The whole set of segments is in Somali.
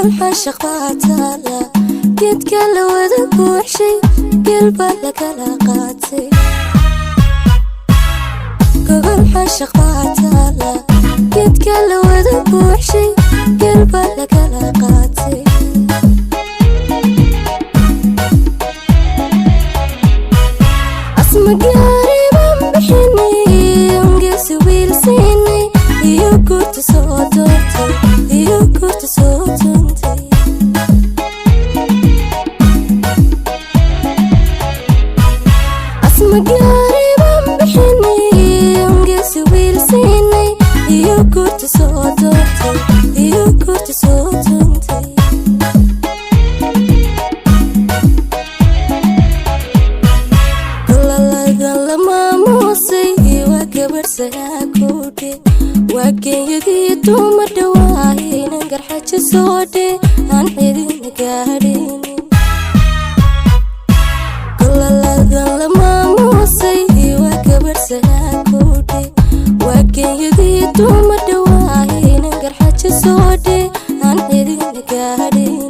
Gogol xashaq baa taala, geedka la wada buuxshay, geelbaa lakala qaatay. Gogol xashaq baa taala, geedka la wada buuxshay, geelbaa lakala qaatay. Asma gaariban bixinay, ongeesi wiil siinay, iyo guurta soo doontay, iyo guurta soo doontay. Asma gaariban bixinay, ongeesi wiil siinay, iyo guurta soo doontay, iyo guurta soo doontay. Gololadan la maamuusay waa gabadh sanaakudhe, waa genyadii dumar dhawaahinan garxajo soodhe aan cidina gaadhinin. Gololadan la maamuusay waa gabadh sanaakudhe, waa genyadii dumar dhawaahinan garxajo soodhe aan cidina gaadhinin.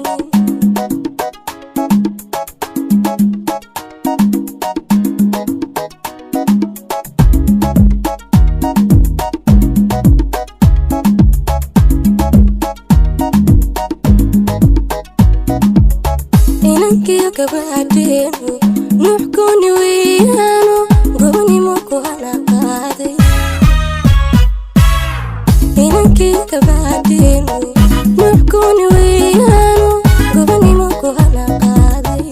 Inankiyo gabadheenu nuux gooni weeyaano gobonimo ku hana qaaday. Inankiyo gabadheenu nuux gooni weeyaano gobonimo ku hana qaaday.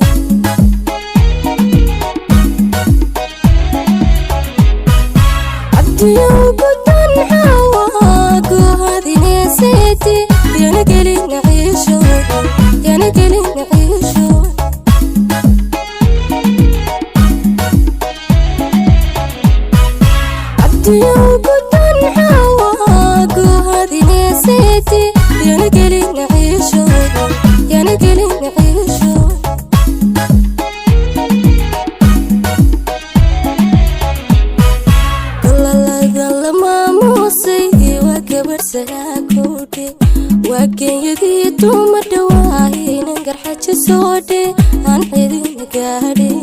Cabdiyow gudan xawa guhadineseeti, yana gelina ciishooda, yana gelina ciishooda. Cabdiyow gudan xawa guhadineseeti, yana gelina ciishooda, yana gelina ciishooda. Gololadan la maamuusay waa gabadh sanaakudhe, waa genyadii dumar dhawaahinan garxajo soodhe aan cidina gaadhin.